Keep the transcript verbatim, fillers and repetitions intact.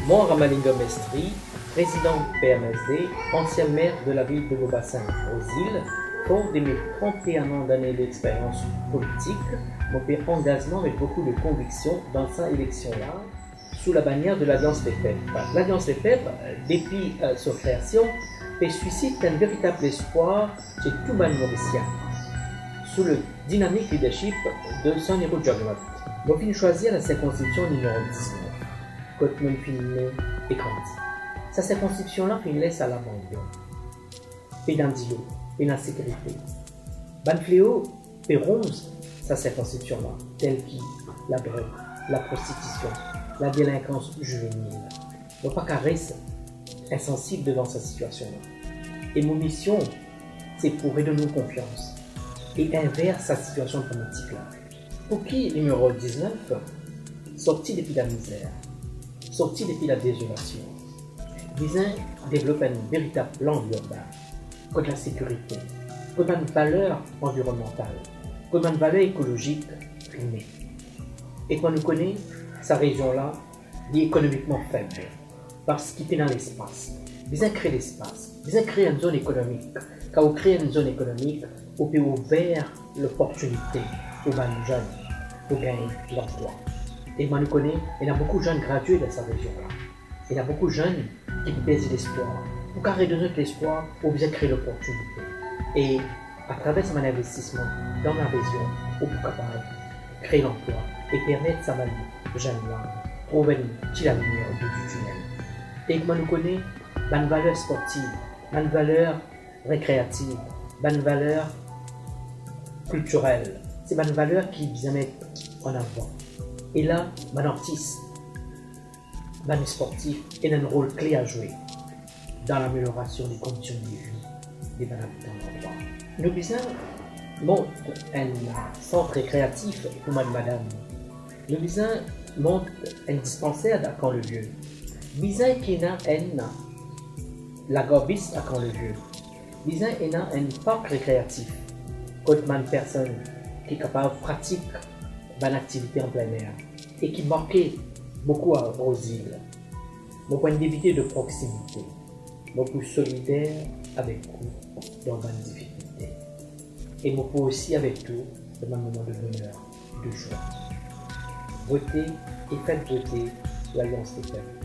Mwa, Ramalingam Mestri, président P M S D, ancien maire de la ville de Beau-Bassin, aux Îles, fort de mes trente et un ans d'années d'expérience politique, mo pe angazman avek boukou de konviksion dan sa eleksion la, sou la banier de Lalians Lepep. Lalians Lepep, depi, euh, so kreasion, pe sisit enn veritab lespwar chez tou bann Morisien, sou le dinamik leadership de Sonny Roux Juggernaut. Mo finn swazir la sirkonskripsion nimero diznef, kot mo finn ne e grandi. Sa sirkonskripsion la finn les a labandon. Pena dilo, pena sekirite. Bann fleo pe ronz sa sirkonskripsion la, tel ki ladrog, laprostitision, ladelinkans zivenil. Mo pa kapav res insansib devan sa sitiasion la. E mo mision, se pou redonn nou konfians e invers sa sitiasion dramatik la. Pou ki nimero diznef sorti depi lamizer, sorti depi ladezolasion, bizin devlop enn veritab plan irbe, kot lasekirite, kot bann valer anvironmantal, kot bann valer ekolozik prime. E kan nou kone sa rezion la, li ekonomikman feb, parski pena lespas. Bizin kre lespas, bizin kre enn zone ekonomik. Kan ou kre enn zone ekonomik, ou pe ouver loportinite pou bann zenn pou gagn lanplwa. E kan nou kone, ena boukou zenn gradie dan sa rezion la. Ena boukou zenn ki pe perdi lespwar. Pou kapav redonn zot lespwar, ou bizin kre loportinite. E atraver sa bann investisman dan larezion, ou pou kapav kre lanplwa e permet sa bann zenn la trouv enn ti lalimier obout di tinel. E kan nou kone, bann valer sportif, bann valer rekreatif, bann valer kiltirel, se bann valer ki bizin met an avan. E la, bann artis, bann sportif ena enn rol kle a zwe dan lameliorasion de kondision de vi de bann abitan landrwa. Nou bizin mont enn sant rekreatif pou bann madam. Nou bizin mont enn dispanser a Camp-le-Vieux. Bizin ki ena enn lagar bis a Camp-le-Vieux. Bizin ena enn park rekreatif kot bann personn ki kapav pratik bann aktivite an plin-er e ki manke boukou a Rozil. Mo pou enn depite de proksimite. Mo pou solider avek ou dan bann difikilte. E mo pou osi avek ou dan bann moman de boner, de zwa. Vote e fer vote Lalians Lepep.